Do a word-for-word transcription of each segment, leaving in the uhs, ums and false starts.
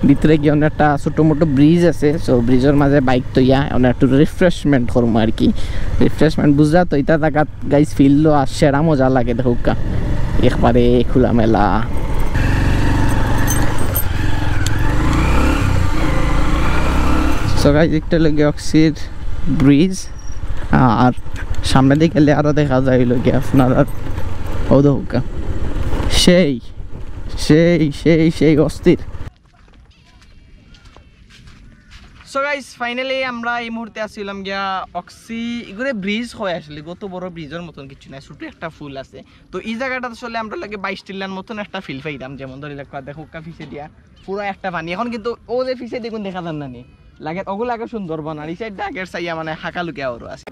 ভিতরে গিয়া অনো একটা ছোট মোটো ব্রিজ আছে, সো ব্রিজর মাঝে বাইক থইয়া অনো একটু রিফ্রেশমেন্ট করমু আর কি। রিফ্রেশমেন্ট বুঝরা তো, ইতা জাগাত গাইস ফিল লওয়া সেরা মজা লাগে। দেখউক্কা একবারে খোলামেলা। সো গাইস, একটা লাগে অক্সির ব্রিজ, আর সামনেদি গেলে আরো দেখা যায় অইলো গিয়া আপনার আর ও দেখউক্কা সেই সেই সেই সেই অস্থির। সো গাইস, ফাইনালি আমরা এই মুহূর্তে আছি অইলাম গিয়া অক্সি, ইগুরে ব্রিজ কয় আসলে, অত বড় ব্রিজর মতন কিছু নাই, ছোট একটা পুল আছে। তো ই জাগাটাত আসলে আমরা লাগে বাইশ টিল্লার মতন একটা ফিল পাইতাম, যেমন ধরি লাগবা দেখউক্কা পিছে দিয়া পুরা একটা পানি। এখন কিন্তু ও যে পিছে দেখুন দেখা যার না নি, লাগে ওগুলো আগে সুন্দরবন, আর ই সাইডটা আগের চাইয়া মানে হাকা লুকিয়া ওরও আছে।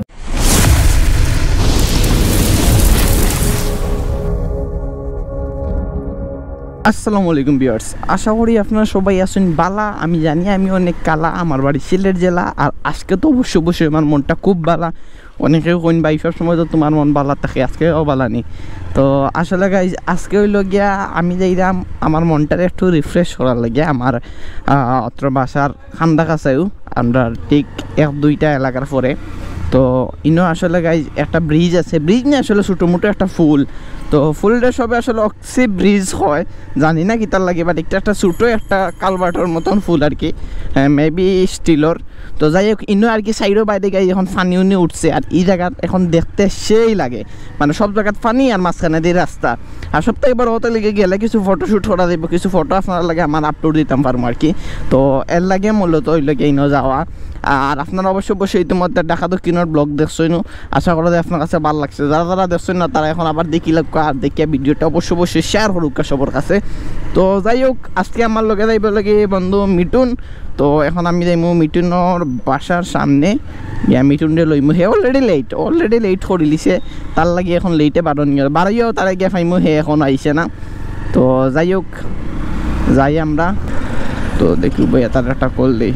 আসসালামু আলাইকুম ভিউয়ার্স, আশা করি আপনারা সবাই আছইন বালা। আমি জানি আমি অনেক কালা, আমার বাড়ি সিলেট জেলা, আর আজকে তো অবশ্য অবশ্যই আমার মনটা খুব বালা। অনেকে কইন, "ভাই, সব সময় তো তোমার মন বালা থাকে, আজকেও বালা নি।" তো আসলে গাইজ, আজকে অইলো গিয়া আমি যাইরাম আমার মনটারে একটু রিফ্রেশ করার লাগি আমার, আহ, অত্র বাসার কান্দা কাছাইউ, আমরা ঠিক এক দুইটা এলাকার পরে। তো ইনো আসলে গাইজ একটা ব্রিজ আছে, ব্রিজ না আসলে ছোটো মোটো একটা পুল। তো পুলটা সবে আসলে অক্সি ব্রিজ কয়, জানি না কিতার লাগি, বাট একটা একটা ছোটো একটা কালভার্টর মতন পুল আর কি, মেবি স্টিলর। তো যাই হোক, ইনো আর কি সাইডো বাইরে গাই এখন পানি উনি উঠছে, আর ই জাগাত এখন দেখতে সেই লাগে, মানে সব জাগাত পানি আর মাঝখানেদি রাস্তা। আর সব থাকি বড় কথা লাগে গেলে কিছু ফটোশুট করা যাইবো, কিছু ফটো আপনারার লাগি আমার আপলোড দিতাম পারমু আর কি। তো এর লাগি মূলত অইলো গিয়া ইনো যাওয়া। আর আপনারা অবশ্য অবশ্যই ইতিমধ্যে ঢাকা দক্ষিণর ব্লগ দেখছইন, আশা করি যে আপনার কাছে ভালা লাগছে। যারা যারা দেখছইন না, তারা এখন আবার দেখি লাগবা, আর দেখিয়া ভিডিওটা অবশ্য অবশ্যই শেয়ার করউক্কা সবর কাছে। তো যাই হোক, আজকে আমার লগে যাইবো লাগি বন্ধু মিঠুন। তো এখন আমি যাইমু মিঠুনর বাসার সামনে, গিয়া মিঠুনরে লইমু। হে অলরেডি লেট, অলরেডি লেট করিলিছে, তার লাগি এখন লেটে বারইমু। বারইয়াও তারে গিয়া পাইমু, হে এখন আইছে না। তো যাই হোক, যাই আমরা। তো দেখি ভাইয়া তার একটা কল দেই,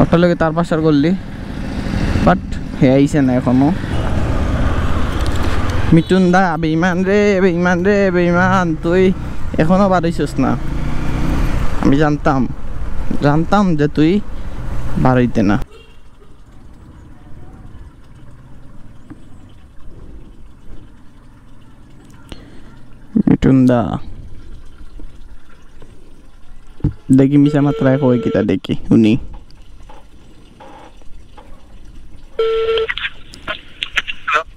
ওটার লগে তার বাসার কল দেই, বাট হে আইছে না এখনো। মিঠুন দা, বেইমান রে, বেইমান রে, বেইমান, তুই এখনো বারইছস না। আমি জানতাম, জানতাম যে তুই বারইতে না। মিঠুন দা, দেখি মিছা মাতরা কয় কিতা, দেখি হুনি।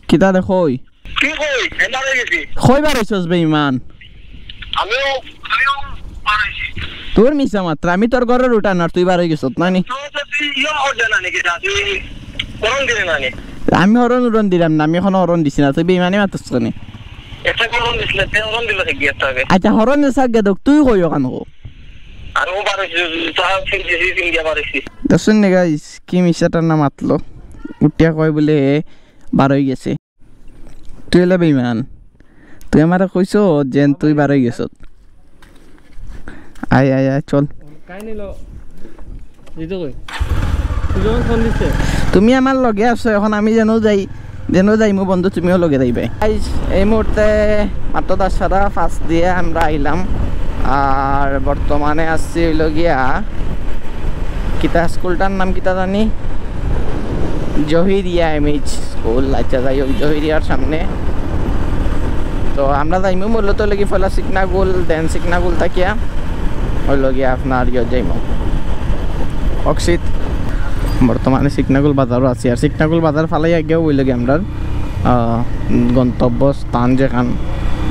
কিতা রে কই? কি কই? এবার হয়ে গেছি। কই বারইছস বেইমান? আমিও, আমিও বারইছি। তোর মিছা মাতরা, আমি তোর ঘরর উঠান আর তুই বারই গেছত না নি? তো, তো তুই ইয়ে হর জানা নাকি, যা, তুই হরন দিলে না নি? আমি হরন উরন দিরাম না, আমি এখনো হরন দিছি না, তুই বেইমানি মাতস কেনে? একটা হরন দিছিলে, তে হরন দিলে থাকি একটা আগে। আচ্ছা, হরন দিছে আগে দেখ, তুই কই ওখান কো? আর ও বারইছি, তা ফিন দিছি, ফিন দিয়া বারইছি। দেখছইন নি গাইস, কি মিছাটা না মাতলো? উঠিয়া কয় বলে হে বারই গেছে। তুই এলা বেইমান, তুই আমারে কইছস যে তুই বারই গেছত। আয়, আয়, আয়, চল। কাই নিল? দিতে কই? তুই যখন ফোন দিছে? তুমি আমার লগে আছো, এখন আমি যেন যাই, যেন যাইমু বন্ধু, তুমিও লগে যাইবে। এই, এই মুহূর্তে মাত্র দশ সারা পাঁচ দিয়ে আমরা আইলাম, আর বর্তমানে আসছি অইলো গিয়া কিতা, স্কুলটার নাম কিতা জানি, জহিরিয়া এমএইচ স্কুল। আচ্ছা, যাই হোক, জহিরিয়ার সামনে। তো আমরা যাইমু মূলত লাগি পয়লা সিকনাগুল, দেন সিকনাগুল থাকিয়া অইলো গিয়া আপনার ইয়ে যাইমু অক্সিত। বর্তমানে সিকনাগুল বাজারও আছি, আর সিকনাগুল বাজার ফালাই আগেও অইলো গিয়া আমরার, আহ, গন্তব্য স্থান যেখান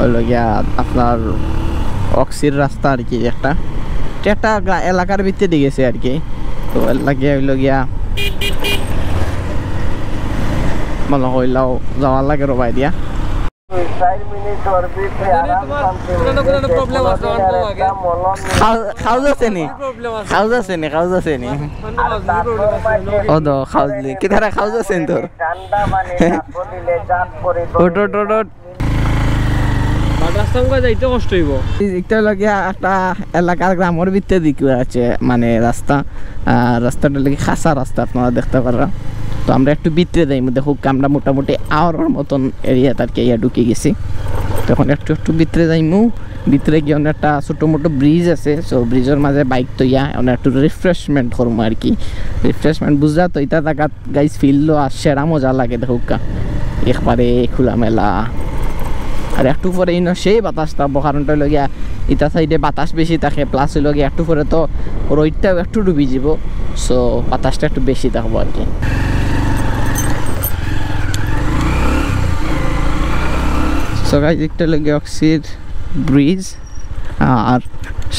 অইলো গিয়া আপনার অক্সির রাস্তা আর কি, একটা, এটা একটা গ্রা-, এলাকার ভিতরে দিয়ে গেছে আর কি। তো এর লাগে অইলো গিয়া মনে কইলাও যাওয়ার লাগে রবাই দিয়া। জানি তোমার কোনো না কোনো প্রবলেম আছে, আমার বউ আগে। খাউ-, খাউজ আছে নি? প্রবলেম আছে। খাউজ আছে নি? খাউজ আছে নি? মানে, মানে, প্রবলেম আছে। ও দো, খাউজ নি? কি ধারা খাউজ আছে নি তোর? উঠ, উঠ, উঠ, উঠ। বাট রাস্তা মুখে যাইতে কষ্ট হইব। এই একটা লাগে একটা এলাকার গ্রামের ভিতরে দিকে আছে, মানে রাস্তা, আহ, রাস্তাটা লাগে খাসা রাস্তা, আপনারা দেখতে পাররা। তো আমরা একটু ভিতরে যাইমু, দেখো আমরা মোটামুটি আওয়ার মতন এরিয়াত আর কি ইয়া ঢুকে গেছি। তখন একটু একটু ভিতরে যাইমু, ভিতরে গিয়া অনো একটা ছোট মোটো ব্রিজ আছে, সো ব্রিজর মাঝে বাইক থইয়া অনো একটু রিফ্রেশমেন্ট করমু আর কি। রিফ্রেশমেন্ট বুঝরা তো, ইতা জাগাত গাইস ফিল্ড আর সেরা মজা লাগে দেখউক্কা, একবারে খোলামেলা। আর একটু পরে ইনো সেই বাতাস থাকবো, কারণটা অইলো গিয়া ইতা সাইডে বাতাস বেশি থাকে, প্লাস অইলো গিয়া একটু পরে তো রইদটাও একটু ডুবি যিবো, সো বাতাসটা একটু বেশি থাকবো আর কি। সো গাইস, একটা অইলো গিয়া অক্সির ব্রিজ, আর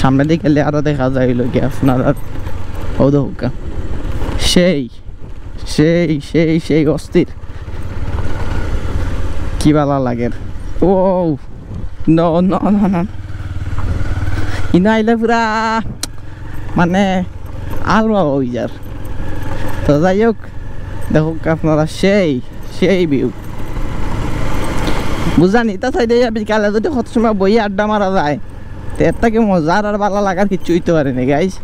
সামনেদি গেলে আরো দেখা যায় অইলো গিয়া আপনারার, অউ দেখউক্কা, সেই সেই সেই সেই অস্থির, কি বালা লাগের। ও নো নো নো নো, ইনো আইলে পুরা মানে আলবা অই যার। তো যাই হোক, দেখউক্কা আপনারা সেই সেই ভিউ। বুঝছইন নি, ইতা সাইডে বিকালে যদি কত সময় বইয়া আড্ডা মারা যায়, তো এর থাকি মজার আর বালা লাগার কিচ্ছু অইতো পারে না গাইস।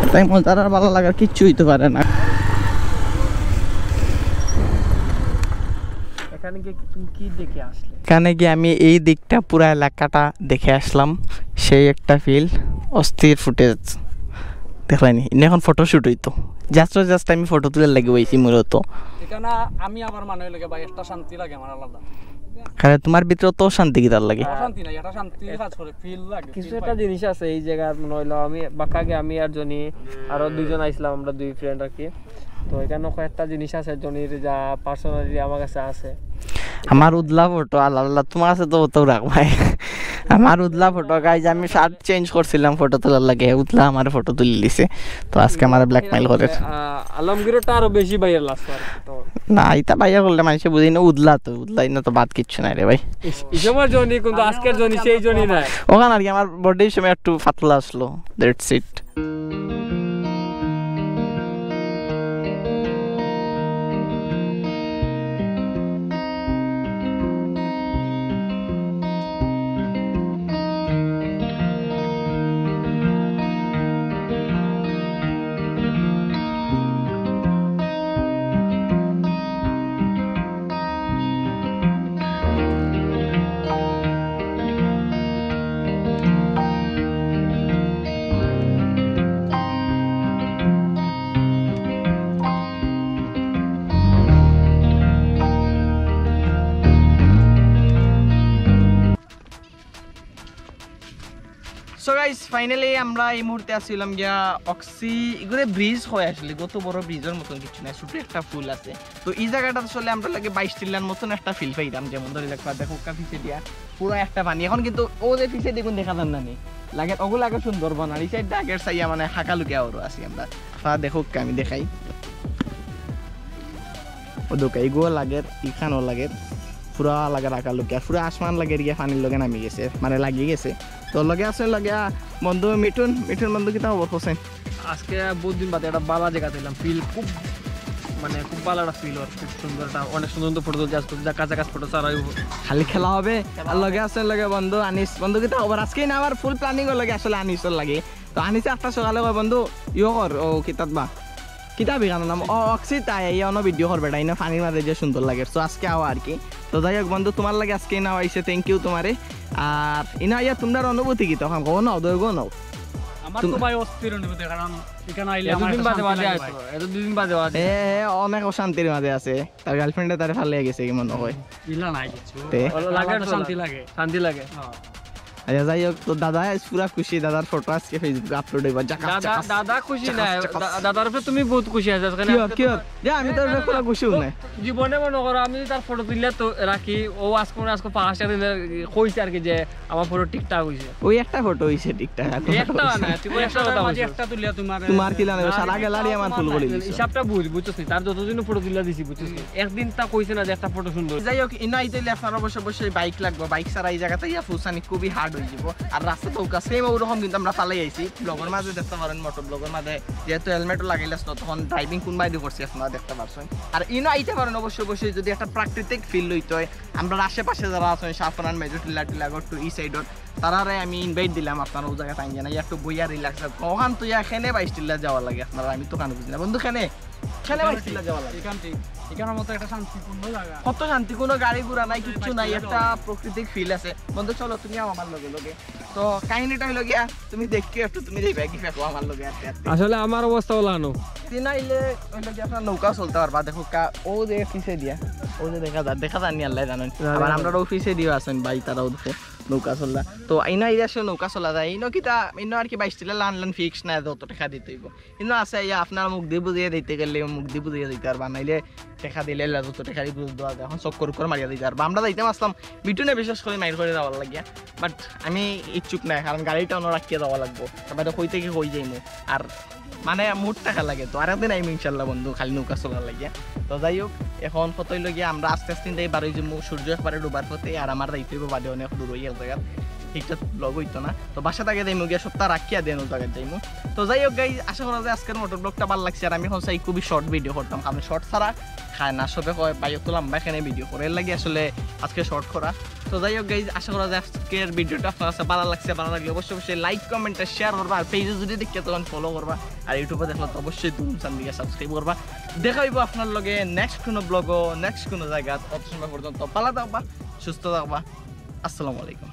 এর থাকি মজার আর বালা লাগার কিচ্ছু অইতো পারে না। এখানে গিয়া কি, তুমি কি দেখে আসলে? এখানে গিয়া আমি এই দিকটা, পুরা এলাকাটা দেখে আসলাম। সেই একটা ফিল, অস্থির ফুটেজ। দেখলায়নি, ইনো এখন ফটোশুট অইতো। জাস্ট জাস্ট আমি ফটো তুলার লাগি বইছি মূলত। এখানে আমি আবার মানে অইলো গিয়া ভাই, একটা শান্তি লাগে আমার আলাদা। কারণ তোমার ভিতরে তো শান্তি কিতার লাগে? অশান্তি নাই, একটা শান্তি কাজ করে, ফিল লাগে, কিছু ফিল একটা পাই। জিনিস আছে এই জাগার, মনে অইলো আমি বাক্কা আগে আমি আর জনি, আরো দুইজন আইছিলাম, আমরা দুই ফ্রেন্ড আর কি। তো এখানে কয়েকটা জিনিস আছে জনির, যা পার্সোনালি আমার কাছে আছে। আমার উদলা ফটো, আল্লাহ আল্লাহ, তোমার কাছে তো অত রাখ ভাই। আমার উদলা ফটো গাইস, আমি শার্ট চেঞ্জ করছিলাম ফটো তুলার লাগি, উদলা আমার ফটো তুলি দিছে। তো আজকে আমারে ব্ল্যাকমেইল করের। আহ, আলমগীরটা আরো বেশি ভাইরাল আছে আর কি, তো। না, ইতা ভাইরাল করলে মানষে বুঝি না, উদলা তো, উদলা ইনো তো বাদ কিচ্ছু নাই রে ভাই। ইস-, ইসমর জনি কিন্তু আজকের জনি সেই জনি নাই। ওখান আর কি আমার বডির সময় একটু পাতলা আসলো, that's it। So guys, finally আমরা এই মুহূর্তে আছিলাম গিয়া অক্সি, ইগুরে ব্রিজ কয় আসলে, অত বড় ব্রিজর মতন কিচ্ছু নাই, ছোট একটা পুল আছে। তো এই জাগাটা আসলে আমরার লাগি বাইশ টিল্লার মতন একটা ফিল পাইতাম, যেমন ধরি দেখবা, দেখউক্কা পিছে দিয়া পুরা একটা পানি। এখন কিন্তু অউ যে পিছে দেখুন দেখা যার না নি, লাগে অগু লাগে সুন্দরবন, আর ই সাইডটা আগের চাইয়া মানে হাকালুকি আরো আছি আমরা। আপনারা দেখউক্কা, আমি দেখাই, অউ দেখউক্কা, ইগুও লাগের, ইখানও লাগের, পুরা লাগের হাকালুকি, আর পুরা আসমান লাগের গিয়া পানির লগে নামি গেছে, মানে লাগি গেছে। তো লগে আছে লগে, আহ, বন্ধু মিঠুন, মিঠুন বন্ধু কিতা খবর কওছেন? আজকে বহুত দিন বাদে একটা বালা জাগাত আইলাম, ফিল খুব, মানে, খুব বালা একটা ফিল অর, খুব সুন্দর একটা, অনেক সুন্দর সুন্দর ফটো তুলছে আজকে, যা কাছা কাছ ফটো ছাড়াই। খালি খেলা হবে। আর লগে আছে লগে বন্ধু আনিস, বন্ধু কিতা খবর? আজকে না আমার ফুল প্ল্যানিং অর লগে আসলে আনিসর লাগি। তো আনিসে একটা সকালে কয়, "বন্ধু, ইয়ো কর, ও কিতাত বা, কিতা বিগানোর নাম, ও অক্সিত আয়, ইয়া অনো ভিডিও করবে, এটা ইনো পানির মাঝে যে সুন্দর লাগে।" তো আজকে আও আর কি। তো যাই হোক বন্ধু, তোমার লাগি আজকে ইনো আইছে, thank you তোমারে। আর ইনো আইয়া তোমরার অনুভূতি কিতা, তখন কও না, ওদের গো নাও। আমার তো ভাই অস্থির অনুভূতি, কারণ এখানে আইলে আমার এতদিন একটা বাদে শান্তি বাদে লাগে আইছো, ভাই। এত দুদিন বাদে বাদে। এ, এ, অনেক অশান্তির মাঝে আছে, তার গার্লফ্রেন্ডে তারে ফালিয়া গেছে কি মনে হয়। ইলা নাই কিছু। তে? ওলা লাগে আমার তো তো শান্তি লাগে। শান্তি লাগে। হ্যাঁ। আচ্ছা, যাই হোক, তো দাদা আজ পুরা খুশি, দাদার ফটো আজকে Facebook-এ আপলোড অইবো। জাকাস, দাদা, জাকাস, দাদা খুশি জাকাস, নাই, জাকাস। দা-, দাদার উপরে তুমি বহুত খুশি আছো, আজকে কি না, অর, কি অর? যে আমি তো না, না, পুরা খুশি তো হুনে। জীবনে মনে করো আমি যদি তার ফটো তুলিয়া তো রাখি, ও আজকে মনে হয় আজকে পাঁচটা দিন কইছে আর কি যে আমার ফটো ঠিকঠাক হইছে। ওই একটা ফটো হইছে ঠিকঠাক, আর কোনো একটা ফটো না, হইছে না। তুই একটা কথা মাঝে বলছিস। একটা তুলিয়া তোমার তোমার কি জানো, না, সারা না, গ্যালারি আমার তোমার ফুল না, করে দিছে। হিসাবটা বুঝ, বুঝছস নি? তার যতদিন ফটো তুলিয়া দিছি, বুঝছস নি? একদিন তা কইছে না যে একটা ফটো সুন্দর। যাই হোক, ইনো আইতে অইলে আপনার অবশ্যই, অবশ্যই বাইক লাগবো। বাইক ছাড়া এই জাগাত আইয়া পৌঁছানি খুবই হার্ড হয়ে যাবো। আর রাস্তা তো কাছে ওরকম, কিন্তু আমরা ফালাই আইছি। ব্লগের মাঝে দেখতে পারেন, মোটর ব্লগের মাঝে যেহেতু হেলমেটও লাগাইলাস না, তখন ড্রাইভিং কোন বাইরে করছি আপনারা দেখতে পারছেন। আর ইনো আইতে পারেন অবশ্যই, অবশ্যই যদি একটা প্রাকৃতিক ফিল লইতে হয়। আমরা আশেপাশে যারা আছেন, সাফরান, মেজর টিলা, টিলাগড় টু ই সাইডর, তারারে আমি ইনভাইট দিলাম, আপনারা ওই জায়গায় টাইম জানাই একটু বইয়া রিল্যাক্স। ওখান তো ইয়া এখানে বাইশ টিলা যাওয়া লাগে, আপনারা, আমি তো কানে বুঝি না বন্ধু, কেনে কেনে বাইশ টিলা যাওয়া লাগে? এখান ঠিক, এখানের মতো একটা শান্তিপূর্ণ জায়গা। কত শান্তি, কোনো গাড়ি ঘোড়া নাই, কিচ্ছু নাই, একটা প্রাকৃতিক ফিল আছে। বন্ধু চলো, তুমি আও আমার লগে লগে। তো কাহিনীটা হইলো গিয়া, তুমি দেখিও একটু, তুমি দেখবে কি ফেকো আমার লগে আস্তে আস্তে। আসলে আমার অবস্থা ওলানো। তিন আইলে হইলো গিয়া আপনার নৌকা চলতে পারবা। দেখো কা, ও যে পিছে দিয়া, ও যে দেখা যায়, দেখা যাননি আল্লাহ জানেন। আবার আমরা অফিসে দিও আছেন ভাই, তারাও দেখো নৌকা চললা। তো ইনো আইলে আসলে নৌকা চলা যায়। ইনো কিতা, ইনো আর কি বাইশ তিলা লান লান ফিক্স না, যত টাকা দিতে হইব। কিন্তু আছে ইয়া, আপনার মুখ দিয়ে বুঝিয়ে দিতে গেলে মুখ দিয়ে বুঝিয়ে দিতে পারবা, নাইলে টাকা দিলে লা যত টাকা দিয়ে বুঝ দেওয়া যায়। এখন চক্কর করে মারিয়া দিতে পারবা। আমরা যাইতাম আসলাম মিঠুনে বিশেষ করে মাইর করে যাওয়ার লাগিয়া, বাট আমি ইচ্ছুক নাই, কারণ গাড়িটা অন্য রাখিয়া যাওয়া লাগবো। তারপরে কই থেকে কই যাইমু, আর মানে মুড টাকা লাগে। তো আরেকদিন আইমু ইনশাল্লাহ বন্ধু, খালি নৌকা চলার লাগিয়া। তো যাই হোক, এখন কত হইলো গিয়া, আমরা আস্তে আস্তে তাই বারোই যাইমু, সূর্য একবারে ডুবার পথে, আর আমার যাইতে হইব বাদে অনেক দূর হইয়া এক জায়গা, ঠিকঠাক ব্লগ হইতো না। তো বাসা থেকে যাইমু গিয়া সপ্তাহ রাখিয়া দেন ও জায়গায় যাইমু। তো যাই হোক গাইজ, আশা করা যায় আজকের মোটর ব্লগটা ভালো লাগছে। আর আমি এখন চাই খুবই শর্ট ভিডিও করতাম, কারণ শর্ট ছাড়া খায় না, সবে কয় ভাই অত লম্বা এখানে ভিডিও করে, এর লাগি আসলে আজকে শর্ট করা। তো যাই হোক গাইজ, আশা করা যায় আজকের ভিডিওটা আপনার কাছে ভালো লাগছে। ভালো লাগলে অবশ্যই অবশ্যই লাইক, কমেন্ট আর শেয়ার করবা। আর পেজে যদি দেখে তখন ফলো করবা, আর ইউটিউবে দেখলে তো অবশ্যই দুম চান্দিকে সাবস্ক্রাইব করবা। দেখা হইব আপনার লগে নেক্সট কোনো ব্লগও, নেক্সট কোনো জায়গা। তত সময় পর্যন্ত ভালো থাকবা, সুস্থ থাকবা। আসসালামু আলাইকুম।